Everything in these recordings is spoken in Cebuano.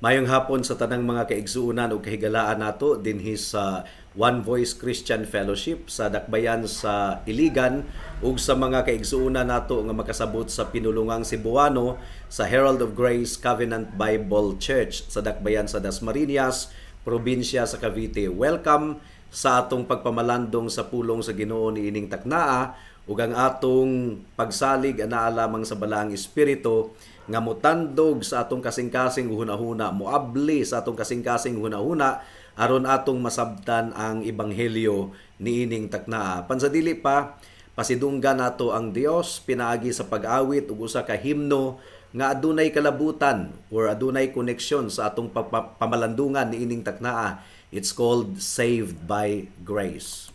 Mayong hapon sa tanang mga kaigsuonan ug kahigalaan nato dinhi sa One Voice Christian Fellowship sa Dakbayan sa Iligan ug sa mga kaigsuonan nato nga makasabot sa pinulungang Cebuano sa Herald of Grace Covenant Bible Church sa Dakbayan sa Dasmariñas, probinsya sa Cavite. Welcome sa atong pagpamalandong sa pulong sa Ginoo niining taknaa ug ang atong pagsalig anaa lamang sa Balaang Espiritu nga motandog sa atong kasing-kasing hunahuna, moabli sa atong kasing-kasing hunahuna aron atong masabtan ang ebanghelyo niining taknaa. Pansadili pa, pasidunggan nato ang Dios pinaagi sa pag-awit ug usa ka himno nga adunay kalabutan or adunay koneksyon sa atong pamalandungan niining taknaa. It's called Saved by Grace.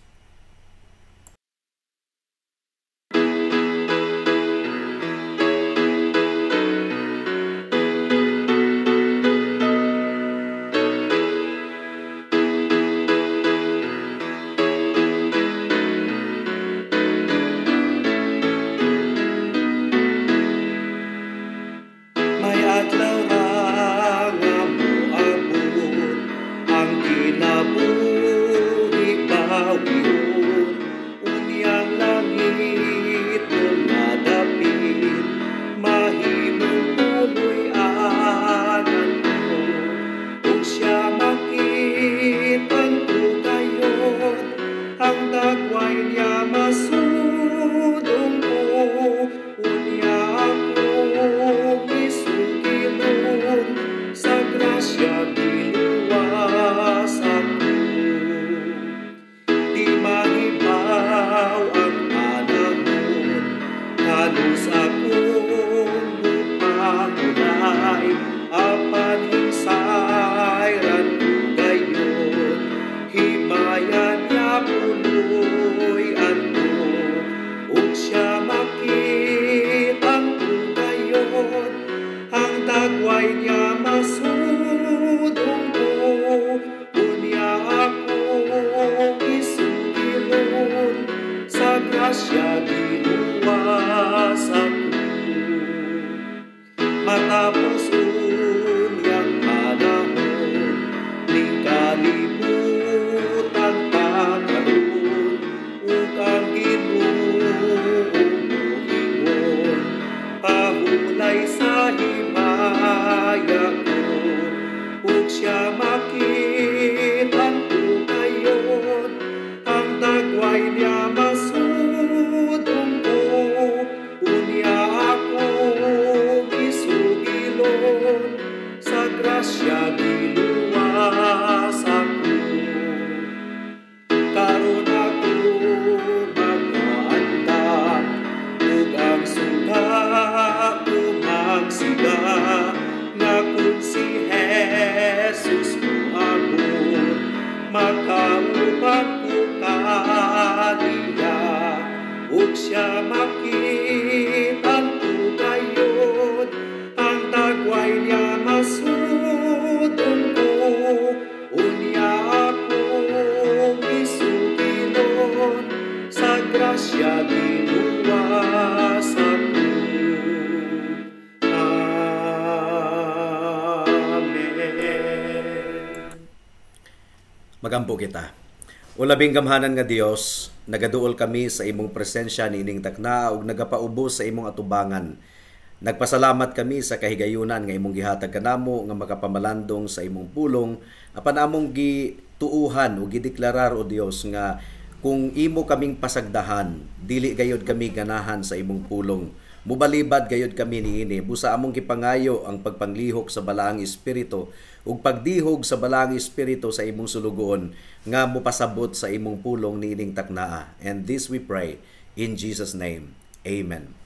Magampo kita. O labing gamhanan nga Dios, nagaduol kami sa imong presensya niining taknaa ug nagapaubos sa imong atubangan. Nagpasalamat kami sa kahigayunan nga imong gihatag kanamo nga makapamalandong sa imong pulong apan among gituuhan ug gideklarar o Dios nga kung imo kaming pasagdahan, dili gayod kami ganahan sa imong pulong. Mubalibad gayod kami niini, busa among gipangayo ang pagpanglihok sa Balaang Espiritu ug pagdihog sa Balaang Espiritu sa imong sulugoon nga mopasabot sa imong pulong niining taknaa. And this we pray in Jesus' name. Amen.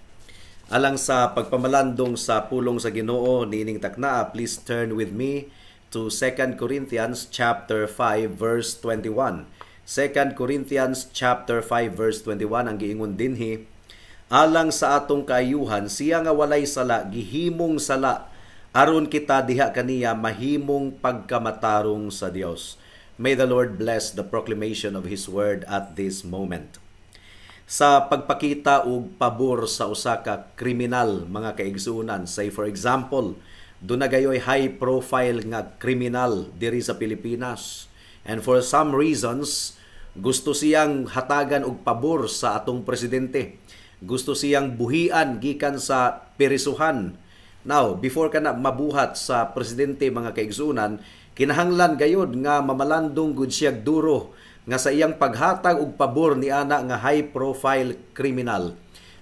Alang sa pagpamalandong sa pulong sa Ginoo niining taknaa, please turn with me to 2 Corinthians chapter 5 verse 21. 2 Corinthians chapter 5 verse 21 ang giingon dinhi, alang sa atong kaayuhan, siya nga walay sala, gihimong sala, aron kita diha kaniya mahimong pagkamatarong sa Dios. May the Lord bless the proclamation of His word at this moment. Sa pagpakita og pabor sa usa ka kriminal, mga kaigsuonan, say for example, Duna gayoy high profile nga kriminal diri sa Pilipinas. And for some reasons, gusto siyang hatagan og pabor sa atong presidente. Gusto siyang buhian gikan sa perisuhan. Now, before kana mabuhat sa presidente, mga kaigsunan, kinahanglan gayod nga mamalandong gud siya duro nga sa iyang paghatag og pabor ni ana nga high profile criminal,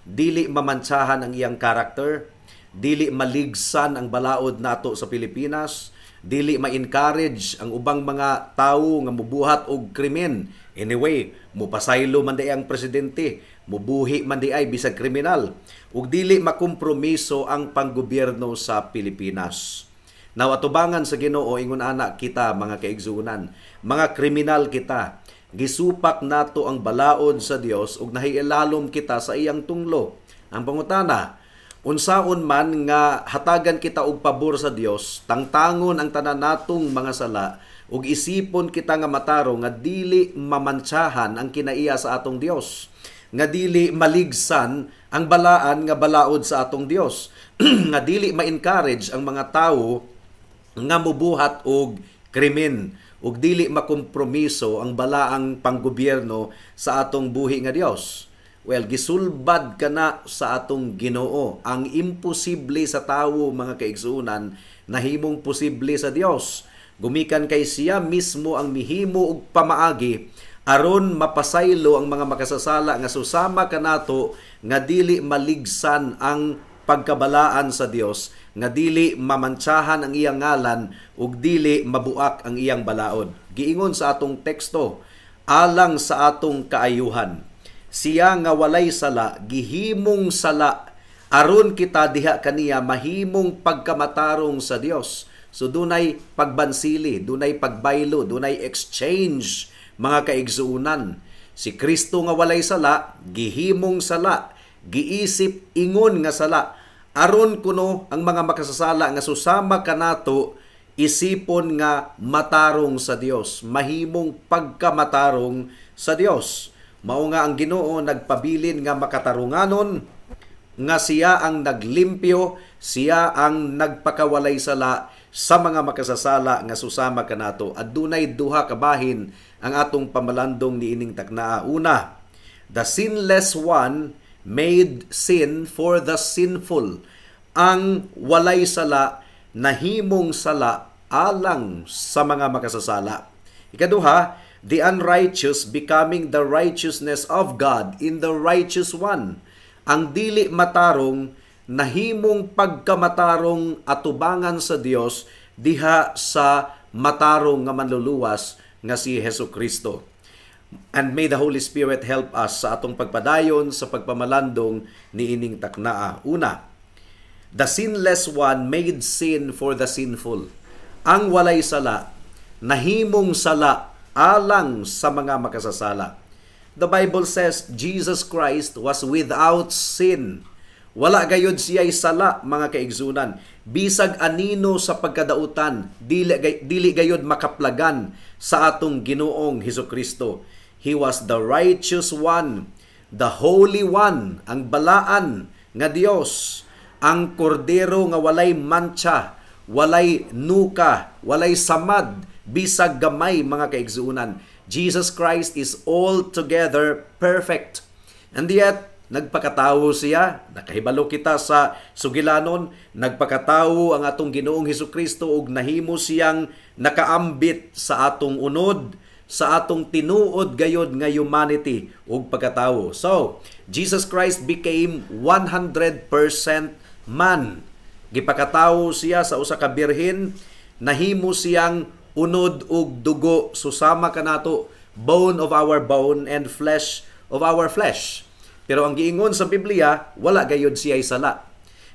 dili mamantsahan ang iyang karakter, dili maligsan ang balaod nato sa Pilipinas, dili ma-encourage ang ubang mga tawo nga mubuhat og krimen. Anyway, mupasaylo man di ang presidente, mubuhi man di ay bisag kriminal, ug dili makompromiso ang panggobyerno sa Pilipinas. Now, atubangan sa Ginoo, ingon ana kita, mga kaigsuonan, mga kriminal kita. Gisupak nato ang balaod sa Dios ug nahiilalom kita sa iyang tunglo. Ang pangutana, unsaon man nga hatagan kita og pabor sa Dios, tangtangon ang tanan natong mga sala ug isipon kita nga matarong nga dili mamantsahan ang kinaiya sa atong Dios, nga dili maligsan ang balaan nga balaod sa atong Dios, nga dili ma-encourage ang mga tawo nga mubuhat og krimen, ug dili makompromiso ang balaang panggobyerno sa atong buhi nga Dios? Well, gisulbad kana sa atong Ginoo. Ang imposible sa tawo, mga kaigsuonan, nahimong posible sa Dios. Gumikan kay siya mismo ang mihimo og pamaagi aron mapasaylo ang mga makasasala nga susama kanato nga dili maligsan ang pagkabalaan sa Dios, nga dili mamantsahan ang iyang ngalan ug dili mabuak ang iyang balaod. Giingon sa atong teksto, alang sa atong kaayuhan. Siya nga walay sala, gihimong sala aron kita diha kaniya mahimong pagkamatarong sa Dios. So dunay pagbansili, dunay pagbaylo, dunay exchange, mga kaigsuonan. Si Kristo nga walay sala, gihimong sala, giisip ingon nga sala aron kuno ang mga makasasala nga susama kanato isipon nga matarong sa Dios, mahimong pagkamatarong sa Dios. Mao nga ang Ginoo nagpabilin nga makatarunganon, nga siya ang naglimpyo, siya ang nagpakawalay sala sa mga makasasala nga susama kanato. Adunay duha ka bahin ang atong pamalandong niining taknaa. Una, the sinless one made sin for the sinful. Ang walay sala nahimong sala alang sa mga makasasala. Ikaduha, the unrighteous becoming the righteousness of God in the righteous one. Ang dili matarong nahimong pagkamatarong atubangan sa Dios diha sa matarong nga manluluwas nga si Hesus Kristo. And may the Holy Spirit help us sa atong pagpadayon sa pagpamalandong niining taknaa. Una, the sinless one made sin for the sinful. Ang walay sala, nahimong sala alang sa mga makasasala. The Bible says Jesus Christ was without sin. Wala gayod siya'y sala, mga kaigsunan. Bisag anino sa pagkadautan, dili gayod makaplagan sa atong Ginoong Hesus Kristo. He was the righteous one, the holy one, ang balaan nga Dios, ang kordero nga walay mantsa, walay nuka, walay samad, bisag gamay, mga kaigsuunan. Jesus Christ is altogether perfect. And yet, nagpakatawo siya, nakahibalo kita sa sugilanon, nagpakatawo ang atong Ginoong Hesus Kristo ug nahimo siyang nakaambit sa atong unod, sa atong tinuod gayod nga humanity ug pagkatawo. So, Jesus Christ became 100% man. Gipakatawo siya sa usa ka birhen, nahimo siyang unod ug dugo susama kanato, bone of our bone and flesh of our flesh. Pero ang giingon sa Biblia, wala gayod siya'y sala.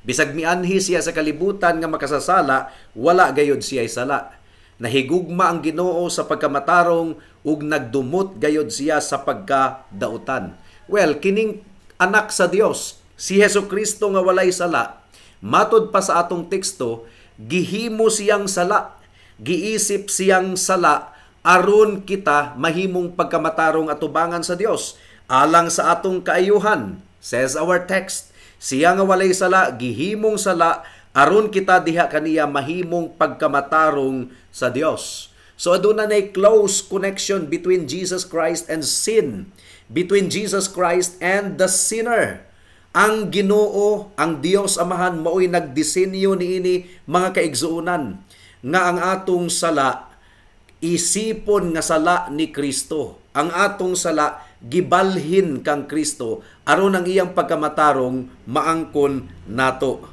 Bisag mianhi siya sa kalibutan nga makasasala, wala gayod siya'y sala. Nahigugma ang Ginoo sa pagkamatarong ug nagdumot gayod siya sa pagkadautan. Well, kining anak sa Dios, si Hesus Kristo nga walay sala, matod pa sa atong teksto, gihimo siyang sala, giisip siyang sala aron kita mahimong pagkamatarong atubangan sa Dios alang sa atong kaayuhan. Says our text, siya nga walay sala gihimong sala Aron kita diha kaniya mahimong pagkamatarong sa Dios. So aduna nay close connection between Jesus Christ and sin, between Jesus Christ and the sinner. Ang Ginoo, ang Dios Amahan, maoy nagdisenyo niini, mga kaigsuonan, nga ang atong sala isipon nga sala ni Kristo. Ang atong sala gibalhin kang Kristo aron ang iyang pagkamatarong maangkon nato.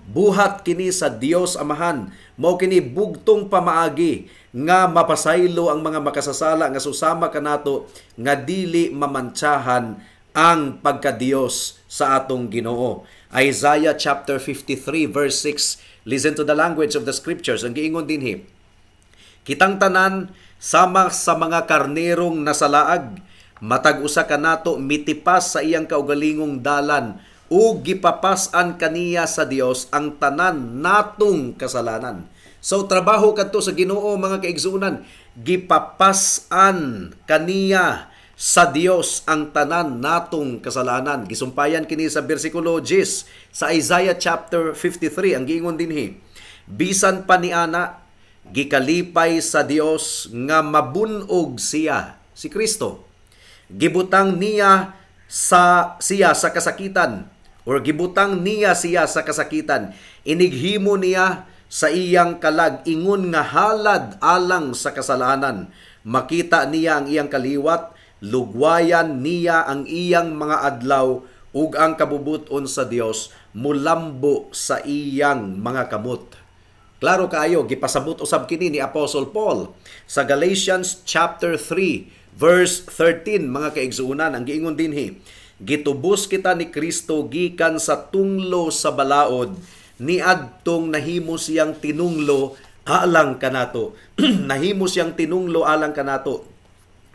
Buhat kini sa Dios Amahan. Mao kini bugtong pamaagi nga mapasaylo ang mga makasasala nga susama kanato nga dili mamantsahan ang pagka-Dios sa atong Ginoo. Isaiah chapter 53 verse 6. Listen to the language of the scriptures. Ang giingon dinhi: "Kitang tanan sama sa mga karnerong nasalaag, matag usa kanato mitipas sa iyang kaugalingong dalan, ug gipapas-an kaniya sa Dios ang tanan natong kasalanan." So trabaho kadto sa Ginoo, mga kaigsuonan, gipapas-an kaniya sa Dios ang tanan natong kasalanan. Gisumpayan kini sa bersikulo 10 sa Isaiah chapter 53. Ang giingon dinhi: "Bisan pa niana, gikalipay sa Dios nga mabunog siya," si Kristo. "Gibutang niya sa siya sa kasakitan," or gibutang niya siya sa kasakitan. "Inighimo niya sa iyang kalag ingon nga halad alang sa kasalanan. Makita niya ang iyang kaliwat, lugwayan niya ang iyang mga adlaw, ug ang kabubuton sa Dios mulambo sa iyang mga kamot." Klaro kaayo, gipasabot usab kini ni Apostle Paul sa Galatians chapter 3 verse 13, mga kaigsuonan. Ang giingon dinhi: "Gitubos kita ni Kristo gikan sa tunglo sa balaod niadtong nahimo siyang tinunglo alang kanato." Nahimo siyang tinunglo alang kanato.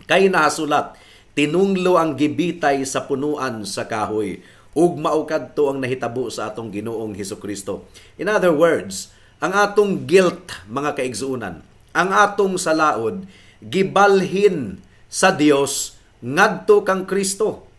"Kay nahasulat, tinunglo ang gibitay sa punuan sa kahoy." Ug mao kadto ang nahitabo sa atong Ginoong Hesukristo. In other words, ang atong guilt, mga kaigsuonan, ang atong salaod, gibalhin sa Dios ngadto kang Kristo.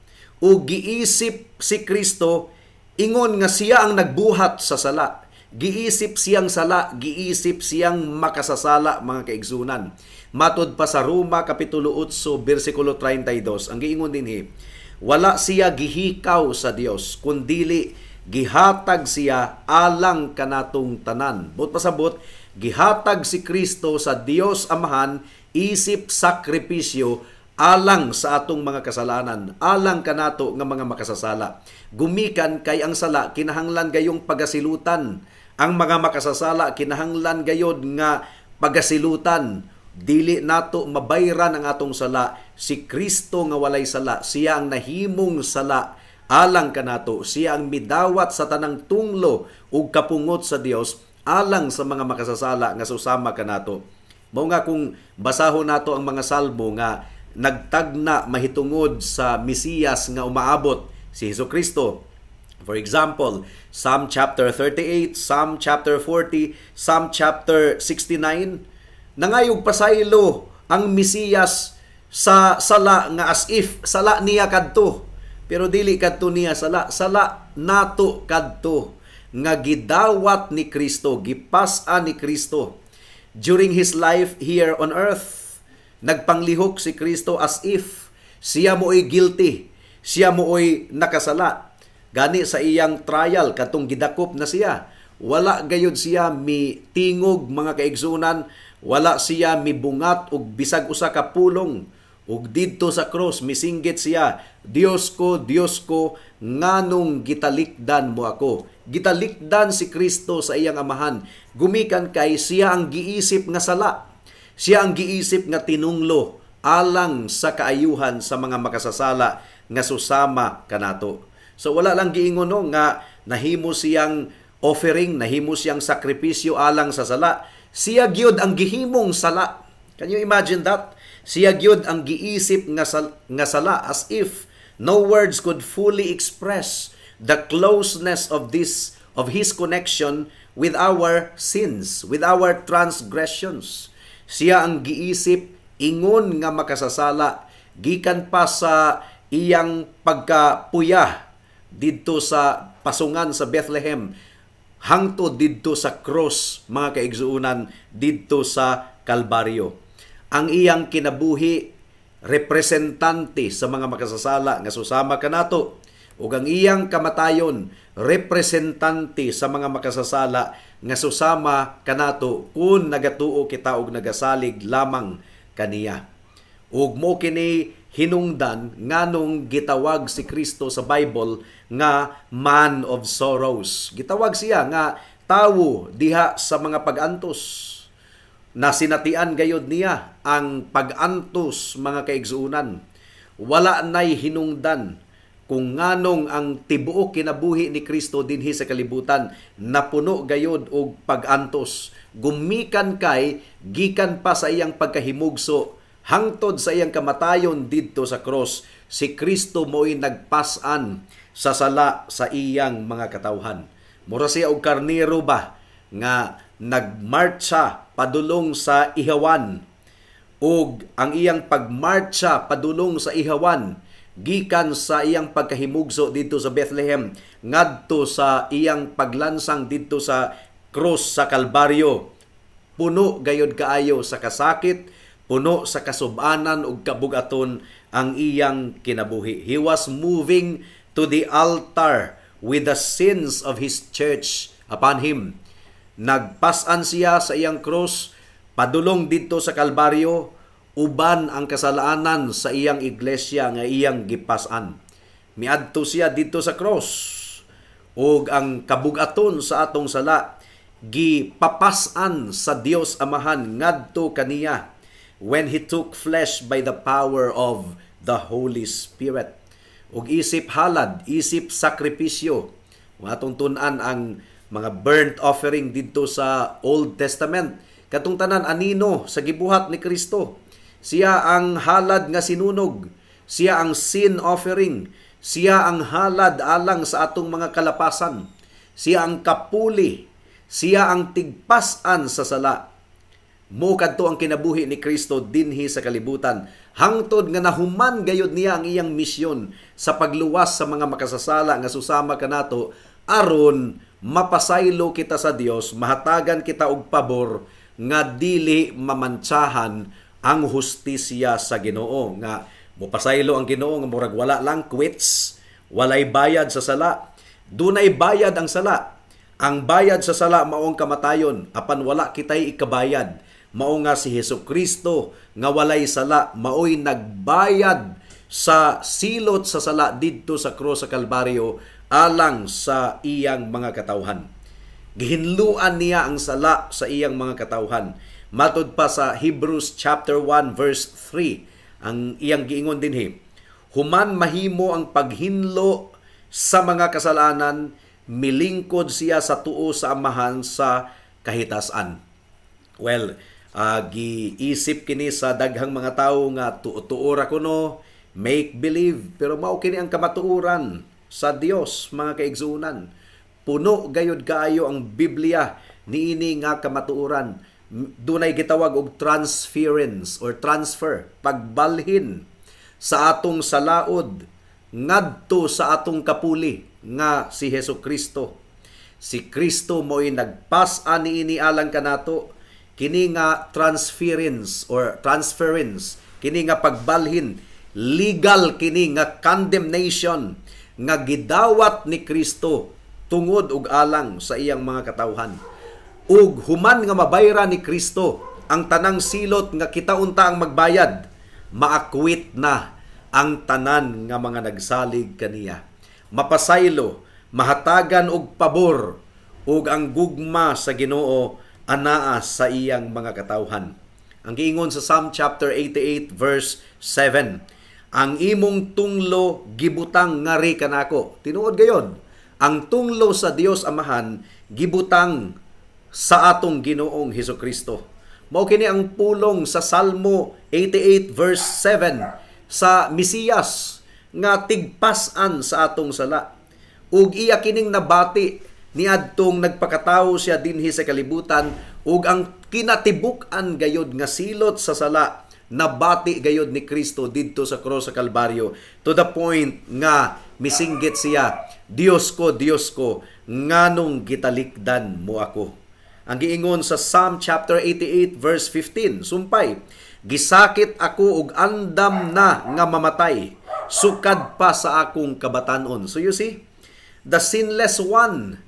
Ug giisip si Kristo ingon nga siya ang nagbuhat sa sala. Giisip siyang sala, giisip siyang makasasala, mga kaigsuonan. Matod pa sa Roma kapitulo 8 bersikulo 32, ang giingon dinhi: "Wala siya gihikaw sa Dios, kundili gihatag siya alang kanatong tanan." Buot pasabot, gihatag si Kristo sa Dios Amahan isip sakripisyo alang sa atong mga kasalanan, alang kanato nga mga makasasala. Gumikan kay ang sala kinahanglan gayong pagasilutan. Ang mga makasasala kinahanglan gayod nga pagasilutan. Dili nato mabayran ang atong sala. Si Kristo nga walay sala, siya ang nahimong sala alang kanato. Siya ang midawat sa tanang tunglo ug kapungot sa Dios alang sa mga makasasala nga susama kanato. Mao nga kung basahon nato ang mga salmo nga nagtagna mahitungod sa Mesiyas nga umaabot, si Hesus Kristo. For example, Psalm chapter 38, Psalm chapter 40, Psalm chapter 69, nangayog pasaylo ang Mesiyas sa sala nga as if sala niya kadto. Pero dili kadto niya sala, sala nato kadto nga gidawat ni Kristo, gipas-an ni Kristo during his life here on earth. Nagpanglihok si Kristo as if siya mo'y guilty, siya mo'y nakasala. Gani sa iyang trial katong gidakop na siya, wala gayud siya mi tingog, mga kaigsunan, wala siya mibungat og bisag usa ka pulong. Ug didto sa cross misinggit siya, "Dios ko, Dios ko, nganong gitalikdan mo ako?" Gitalikdan si Kristo sa iyang Amahan gumikan kay siya ang giisip nga sala. Siya ang giisip nga tinunglo alang sa kaayuhan sa mga makasasala nga susama kanato. So wala lang giingon, no, nga nahimo siyang offering, nahimo siyang sakripisyo alang sa sala. Siya gyud ang gihimong sala. Can you imagine that? Siya gyud ang giisip nga sala, as if no words could fully express the closeness of his connection with our sins, with our transgressions. Siya ang giisip ingon nga makasasala gikan pa sa iyang pagkapuya didto sa pasungan sa Bethlehem. hangtod didto sa cross, mga kaigsuonan, didto sa Kalbaryo. Ang iyang kinabuhi representante sa mga makasasala nga susama kanato, ug ang iyang kamatayon representante sa mga makasasala nga susama kanato kung nagatuo kita og nagasalig lamang kaniya. Ug mo kini hinungdan nganong gitawag si Kristo sa Bible nga Man of Sorrows. Gitawag siya nga tawo diha sa mga pag-antos. Nasinatian gayod niya ang pag-antos, mga kaigsuonan. Wala nay hinungdan kung nganong ang tibuok kinabuhi ni Kristo dinhi sa kalibutan napuno gayod og pag-antos. Gumikan kay gikan pa sa iyang pagkahimugso hangtod sa iyang kamatayon didto sa cross, si Kristo mo'y nagpas-an sa sala sa iyang mga katawhan. Mura siya og karnero ba nga nagmartsa padulong sa ihawan, ug ang iyang pagmartsa padulong sa ihawan gikan sa iyang pagkahimugso didto sa Bethlehem ngadto sa iyang paglansang didto sa cross sa Kalbaryo, puno gayod kaayo sa kasakit, puno sa kasubanan ug kabugaton ang iyang kinabuhi. He was moving to the altar with the sins of his church upon him. Nagpasan siya sa iyang cross padulong didto sa Kalbaryo uban ang kasalanan sa iyang iglesia nga iyang gipasan. Miadto siya didto sa cross ug ang kabugaton sa atong sala gipapasan sa Dios Amahan ngadto kaniya when he took flesh by the power of the Holy Spirit. Ug isip halad, isip sakripisyo, kung atong tun-an ang mga burnt offering didto sa Old Testament, katong tanan anino sa gibuhat ni Kristo. Siya ang halad nga sinunog, siya ang sin offering, siya ang halad alang sa atong mga kalapasan, siya ang kapuli, siya ang tigpas-an sa sala. Mo kadto ang kinabuhi ni Kristo dinhi sa kalibutan hangtod nga nahuman gayod niya ang iyang misyon sa pagluwas sa mga makasasala nga susama kanato aron mapasaylo kita sa Dios, mahatagan kita og pabor nga dili mamantsahan ang hustisya sa Ginoo, nga mopasaylo ang Ginoo nga murag wala lang, quits, walay bayad sa sala. Dunay bayad ang sala. Ang bayad sa sala mao ang kamatayon, apan wala kitay ikabayad. Mao nga si Hesus Kristo nga walay sala maoy nagbayad sa silot sa sala didto sa krus sa Kalbaryo alang sa iyang mga katawhan. Gihinluan niya ang sala sa iyang mga katawhan. Matud pa sa Hebrews chapter 1 verse 3, ang iyang giingon dinhi, human mahimo ang paghinlo sa mga kasalanan, milingkod siya sa tuo sa Amahan sa kahitasan. Well, giisip kini sa daghang mga tawo nga tuo-tuo ra kuno, make believe, pero mao kini ang kamatuoran sa Dios, mga kaigsuonan. Puno gayod kaayo ang Biblia niini nga kamatuoran. Dunay gitawag og transference or transfer, pagbalhin sa atong salaod ngadto sa atong kapuli nga si Hesus Kristo. Si Kristo mo'y nagpas-an niini alang kanato. Kini nga transference or transference, kini nga pagbalhin, legal kini nga condemnation nga gidawat ni Kristo tungod og alang sa iyang mga katawhan. Ug human nga mabayra ni Kristo ang tanang silot nga kita unta ang magbayad, maakwit na ang tanan nga mga nagsalig kaniya. Mapasaylo, mahatagan og pabor ug ang gugma sa Ginoo anaa sa iyang mga katawhan. Ang giingon sa Psalm chapter 88 verse 7, ang imong tunglo gibutang ngari kanako. Tinuod gayon, ang tunglo sa Dios Amahan gibutang sa atong Ginoong Hesus Kristo. Mao kini ang pulong sa Salmo 88 verse 7 sa Mesiyas nga tigpas-an sa atong sala. Ug iya kining nabati niadtong nagpakatawo siya dinhi sa kalibutan, ug ang kinatibuk-an gayod nga silot sa sala nabati gayod ni Kristo didto sa krus sa Kalbaryo, to the point nga misinggit siya, "Dios ko, Dios ko, Nganong gitalikdan mo ako?" Ang giingon sa Psalm chapter 88 verse 15, sumpay, "Gisakit ako og andam na nga mamatay, sukad pa sa akong kabatanon." So you see, the sinless one,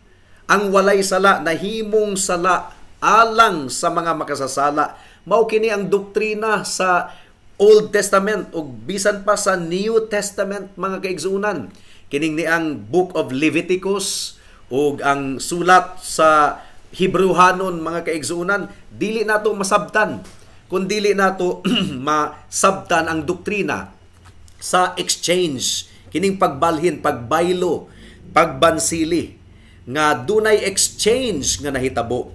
ang walay sala, nahimong sala alang sa mga makasasala. Mao kini ang doktrina sa Old Testament ug bisan pa sa New Testament, mga kaigsuonan. Kining ni ang Book of Leviticus ug ang sulat sa Hebrehanon, mga kaigsuonan, dili nato masabtan kung dili nato masabtan ang doktrina sa exchange, kining pagbalhin, pagbaylo, pagbansili nga dunay exchange nga nahitabo.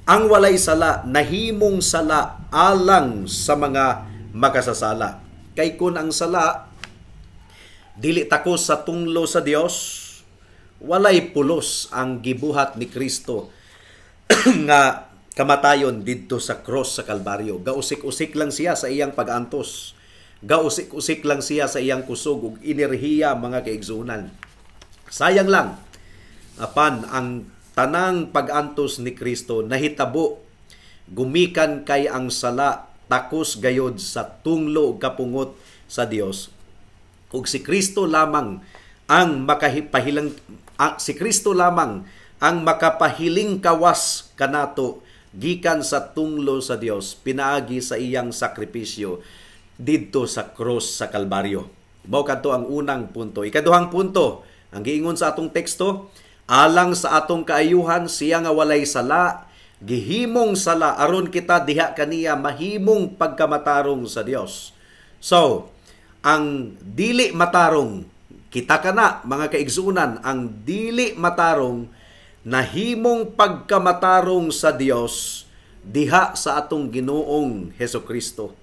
Ang walay sala nahimong sala alang sa mga makasasala. Kay kun ang sala dili takos sa tunglo sa Dios, walay pulos ang gibuhat ni Kristo nga kamatayon didto sa cross sa Kalbaryo. Gausik-usik lang siya sa iyang pag-antos. Gausik-usik lang siya sa iyang kusog ug enerhiya, mga kaigsuonan. Sayang lang. Apan ang tanang pag-antos ni Kristo nahitabo gumikan kay ang sala takos gayod sa tunglo ug kapungot sa Dios. Ug si Kristo lamang ang makapahiling kawas kanato gikan sa tunglo sa Dios pinaagi sa iyang sakripisyo didto sa cross sa Kalbaryo. Mao kadto ang unang punto. Ikaduhang punto, ang giingon sa atong teksto, alang sa atong kaayuhan siya nga walay sala gihimong sala aron kita diha kaniya mahimong pagkamatarong sa Dios. So, ang dili matarong, kita kana, mga kaigsuonan, ang dili matarong nahimong pagkamatarong sa Dios diha sa atong Ginoong Hesus Kristo.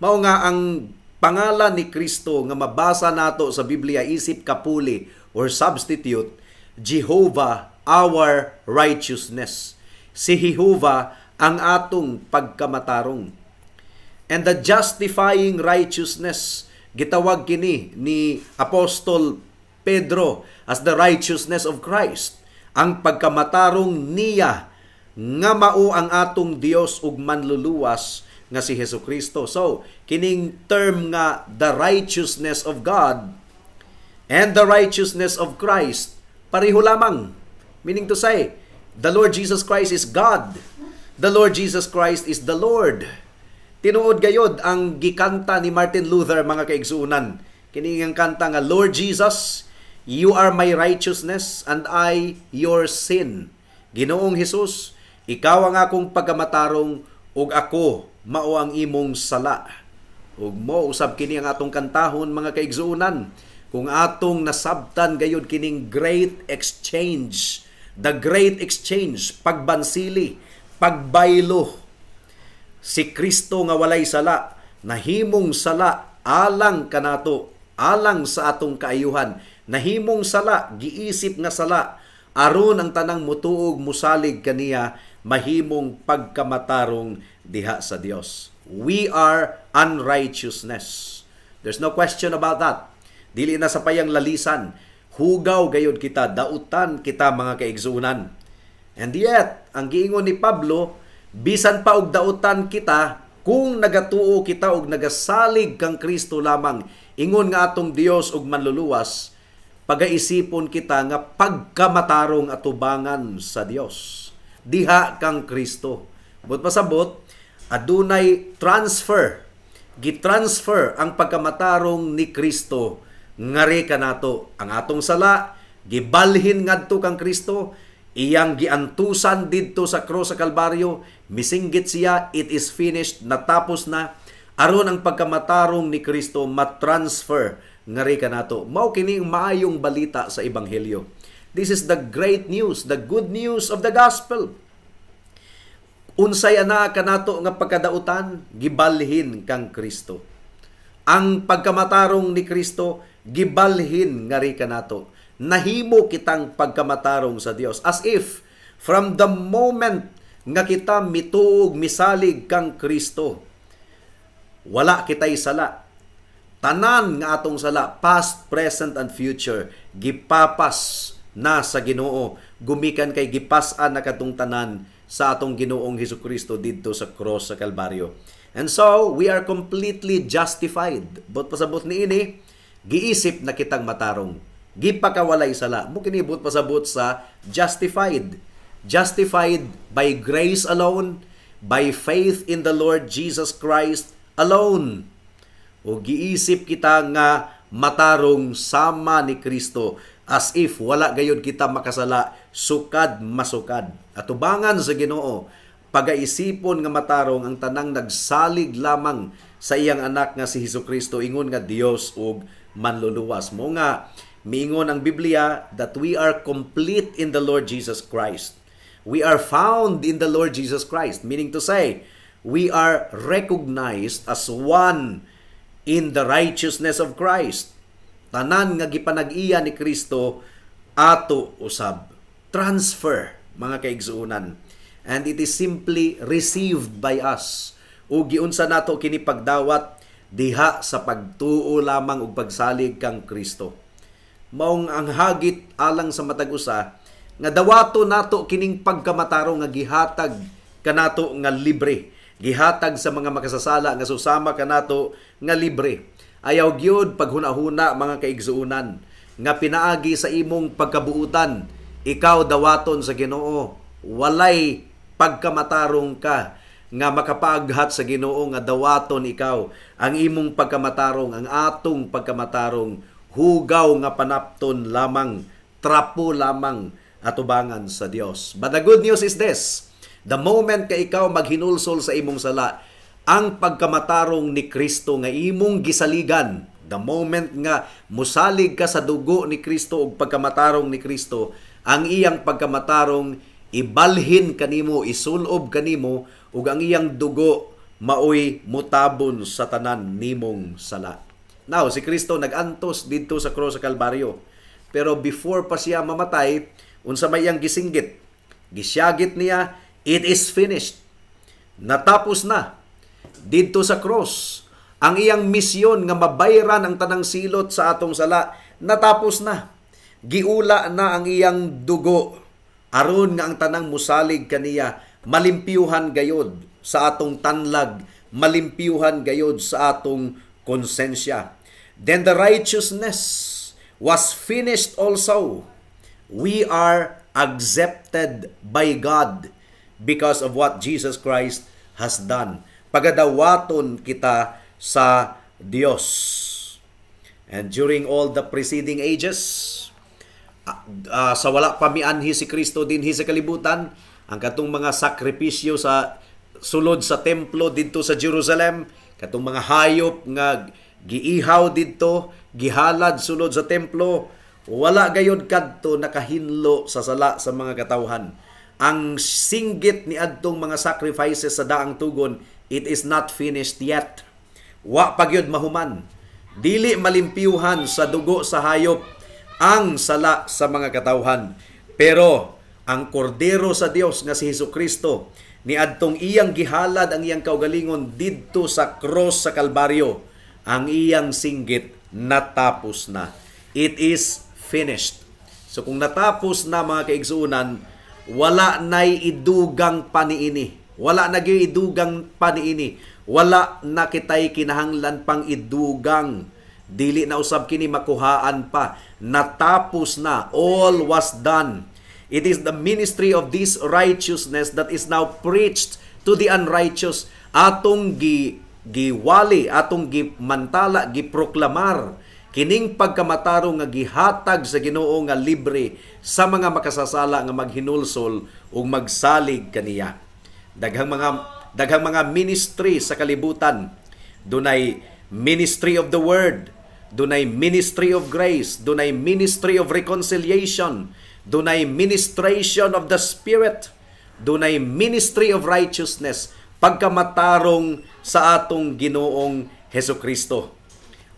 Mao nga ang pangalan ni Kristo nga mabasa nato sa Biblia isip kapuli or substitute, Jehovah our righteousness. Si Jehovah ang atong pagkamatarong. And the justifying righteousness, gitawag kini ni Apostol Pedro as the righteousness of Christ. Ang pagkamatarong niya nga mao ang atong Dios ug manluluwas nga si Hesus Kristo. So, kining term nga the righteousness of God and the righteousness of Christ pareho lamang. Meaning to say, the Lord Jesus Christ is God. The Lord Jesus Christ is the Lord. Tinuod gayod ang gikanta ni Martin Luther, mga kaigsuonan. Kini ang kanta nga, "Lord Jesus, you are my righteousness and I your sin." Ginoong Hesus, ikaw ang akong pagkamatarong ug ako mao ang imong sala. Ug mo usab kini ang atong kantahon, mga kaigsuonan, kung atong nasabtan gayud kining great exchange, the great exchange, pagbansili, pagbaylo. Si Kristo nga walay sala nahimong sala alang kanato, alang sa atong kaayuhan. Nahimong sala, giisip nga sala aron ang tanang mutuog, musalig kaniya, mahimong pagkamatarong diha sa Dios. We are unrighteousness. There's no question about that. Dili na sa payang lalisan. Hugaw gayod kita, dautan kita, mga kaigsuonan. And yet, ang giingon ni Pablo, bisan pa og dautan kita, kung nagatuo kita og nagasalig kang Kristo lamang, ingon nga atong Dios ug manluluwas, pagaisipon kita nga pagkamatarong atubangan sa Dios diha kang Kristo. But pasabot, adunay transfer, gitransfer ang pagkamatarong ni Kristo ngari kanato. Ang atong sala gibalhin ngadto kang Kristo, iyang giantusan didto sa krus sa Kalbaryo. Misinggit siya, "It is finished," natapos na, aron ang pagkamatarong ni Kristo matransfer ngari kanato. Mao kini ang maayong balita sa ebanghelyo. This is the great news, the good news of the gospel. Unsay ana kanato nga pagkadautan, gibalhin kang Kristo. Ang pagkamatarong ni Kristo gibalhin ngari kanato. Nahimo kitang pagkamatarong sa Dios, as if from the moment nga kita mituog, misalig kang Kristo, wala kitay sala. Tanan nga atong sala, past, present and future, gipapas na sa Ginoo gumikan kay gipas-an na katong tanan sa atong Ginoong Hesukristo didto sa cross sa Kalbaryo. And so, we are completely justified. Buot pasabot niini, giisip na kitang matarong. Gipakawalay sala. Mao kini buot pasabot sa justified. Justified by grace alone, by faith in the Lord Jesus Christ alone. O giisip kita nga matarong sama ni Kristo, as if wala gayud kita makasala sukad masukad. Atubangan sa Ginoo, pagaisipon nga matarong ang tanang nagsalig lamang sa iyang anak nga si Hesukristo ingon nga Dios ug Manluluwas. Mao nga miingon ang Biblia that we are complete in the Lord Jesus Christ. We are found in the Lord Jesus Christ, meaning to say, we are recognized as one in the righteousness of Christ. Tanan nga gipanag-iya ni Kristo, ato usab. Transfer, mga kaigsuonan. And it is simply received by us. O giunsa nato kini pagdawat? Diha sa pagtuo lamang ug pagsalig kang Kristo. Maong ang hagit alang sa matag usa nga dawato nato kining pagkamatarong nga gihatag kanato nga libre. Gihatag sa mga makasasala nga susama kanato nga libre. Ayaw gyud paghuna-huna, mga kaigsuonan, nga pinaagi sa imong pagkabuutan ikaw dawaton sa Ginoo. Walay pagkamatarong ka nga makapaaghat sa Ginoo nga dawaton ikaw. Ang imong pagkamatarong, ang atong pagkamatarong, hugaw nga panapton lamang, trapo lamang atubangan sa Dios. But the good news is this: the moment ka ikaw maghinulsol sa imong sala, ang pagkamatarong ni Kristo nga imong gisaligan, the moment nga musalig ka sa dugo ni Kristo ug pagkamatarong ni Kristo, ang iyang pagkamatarong ibalhin kanimo, isulob kanimo, ug ang iyang dugo maoy mutabon sa tanan nimong sala. Now, si Kristo nagantos didto sa cross sa Kalbaryo. Pero before pa siya mamatay, unsa may iyang gisinggit? Gisyagit niya, "It is finished." Natapos na. Didto sa cross, ang iyang misyon nga mabayran ang tanang silot sa atong sala, natapos na. Giula na ang iyang dugo aron nga ang tanang musalig kaniya malimpyuhan gayod sa atong tanlag, malimpyuhan gayod sa atong konsensya. Then the righteousness was finished also. We are accepted by God because of what Jesus Christ has done. Pagadawaton kita sa Dios. And during all the preceding ages, sa wala pa mianhi si Kristo dinhi sa kalibutan, ang katong mga sakripisyo sa sulod sa templo didto sa Jerusalem, katong mga hayop nga giihaw didto, gihalad sulod sa templo, wala gayod kadto nakahinlo sa sala sa mga katawhan. Ang singgit ni adtong mga sacrifices sa Daang Tugon, "It is not finished yet." Wa pa gyud mahuman. Dili malimpyuhan sa dugo sa hayop ang sala sa mga katawhan. Pero ang kordero sa Dios nga si Hesus Kristo, ni adtong iyang gihalad ang iyang kaugalingon didto sa cross sa Kalbaryo, ang iyang singgit, "Natapos na." It is finished. So kung natapos na, mga kaigsuonan, wala nay idugang pa niini. Wala na gyud idugang pa niini. Wala na kitay kinahanglan pang idugang. Dili na usab kini makuhaan pa. Natapos na. All was done. It is the ministry of this righteousness that is now preached to the unrighteous. Atong gi giwali, atong gimantala, giproklamar kining pagkamatarong nga gihatag sa Ginoo nga libre sa mga makasasala nga maghinulsol ug magsalig kaniya. Daghang mga ministry sa kalibutan. Dunay ministry of the word, dunay ministry of grace, dunay ministry of reconciliation, dunay ministration of the Spirit, dunay ministry of righteousness, pagkamatarong sa atong Ginoong Hesukristo.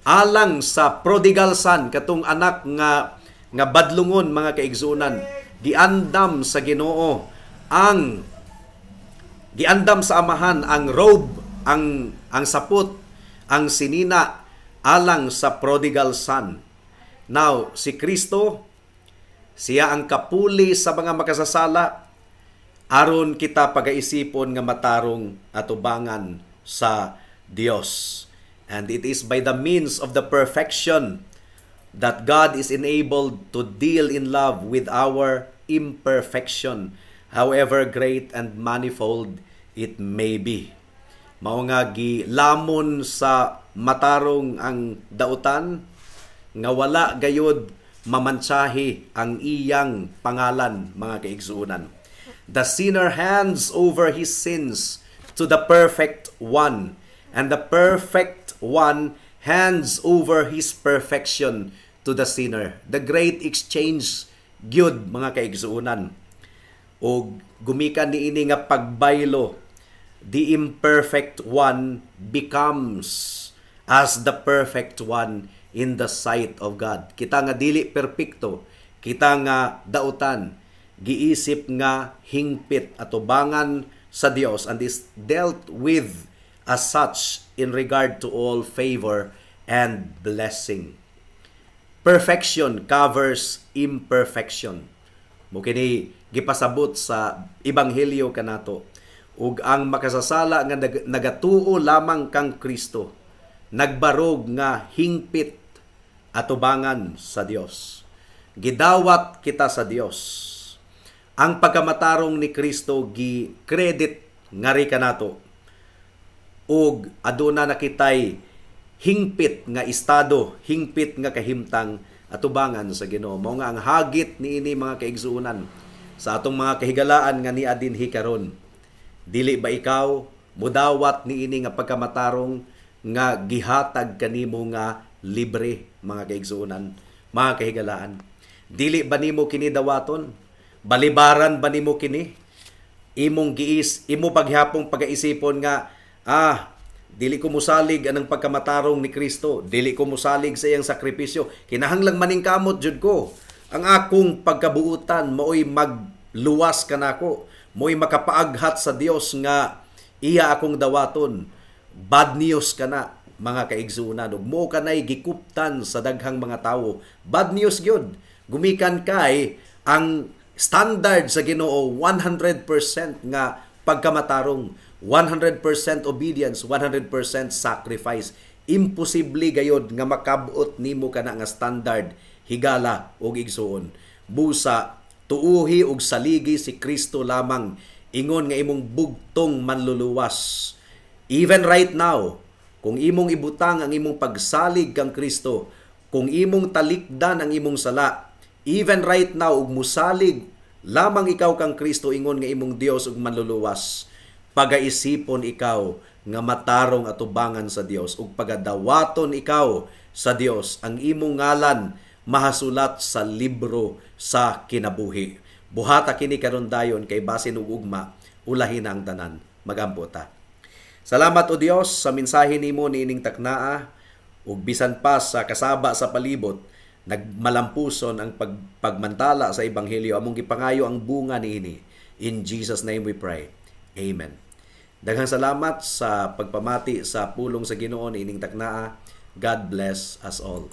Alang sa prodigal son, katong anak nga badlungon, mga kaigsuonan, giandam sa Ginoo ang giandam sa amahan ang robe, ang sapot, ang sinina alang sa prodigal son. Now, si Kristo Siya ang kapuli sa mga makasasala aron kita pagaisipon nga matarong atubangan sa Dios. And it is by the means of the perfection that God is enabled to deal in love with our imperfection, however great and manifold it may be. Mao nga gilamon sa matarong ang dautan nga wala gayod mamantsahi ang iyang pangalan, mga kaigsuonan. The sinner hands over his sins to the perfect one, and the perfect one hands over his perfection to the sinner. The great exchange gyud, mga kaigsuonan. Og gumikan niini nga pagbaylo, the imperfect one becomes as the perfect one in the sight of God. Kita nga dili perpekto, kita nga dautan, giisip nga hingpit atubangan sa Dios and is dealt with as such in regard to all favor and blessing. Perfection covers imperfection. Mao kini gipasabot sa ebanghelyo kanato. Ug ang makasasala nga nagatuo lamang kang Kristo nagbarog nga hingpit atubangan sa Dios. Gidawat kita sa Dios. Ang pagkamatarong ni Kristo gi-credit ngari kanato ug aduna na kitay hingpit nga estado, hingpit nga kahimtang atubangan sa Ginoo. Mao nga ang hagit niini, mga kaigsuonan, sa atong mga kahigalaan nga nia dinhi karon. Dili ba ikaw mudawat niini nga pagkamatarong nga gihatag kanimo nga libre, mga kaigsuonan, mga kahigalaan? Dili ba nimo kini dawaton? Balibaran ba nimo kini? Imong giis, imo paghapong pagaisipon nga dili ko musalig anang pagkamatarong ni Kristo, dili ko musalig sa iyang sakripisyo, kinahanglang maningkamot jud ko. Ang akong pagkabuutan maoy magluwas kanako, mo'y makapaaghat sa Dios nga iya akong dawaton. Bad news kana, mga kaigsuonan, ug mo kanay gikuptan sa daghang mga tawo. Bad news gyud. Gumikan kay ang standard sa Ginoo 100% nga pagkamatarong, 100% obedience, 100% sacrifice. Imposible gayod nga makabot nimo kana nga standard, higala og igsuon. Busa tuuhi og saligi si Kristo lamang ingon nga imong bugtong manluluwas. Even right now, kung imong ibutang ang imong pagsalig kang Kristo, kung imong talikdan ang imong sala, even right now ug musalig lamang ikaw kang Kristo ingon nga imong Dios ug manluluwas, pagaisipon ikaw nga matarong atubangan sa Dios ug pagadawaton ikaw sa Dios, ang imong ngalan mahasulat sa libro sa kinabuhi. Buhata kini karon dayon kay basin ug ugma ulahin na ang tanan. Magampo ta. Salamat, O Dios, sa mensahe nimo niining taknaa ug bisan pa sa kasaba sa palibot nagmalampuson ang pagmantala sa ebanghelyo, among gipangayo ang bunga niini. In Jesus' name we pray. Amen. Daghang salamat sa pagpamati sa pulong sa Ginoo niining taknaa. God bless us all.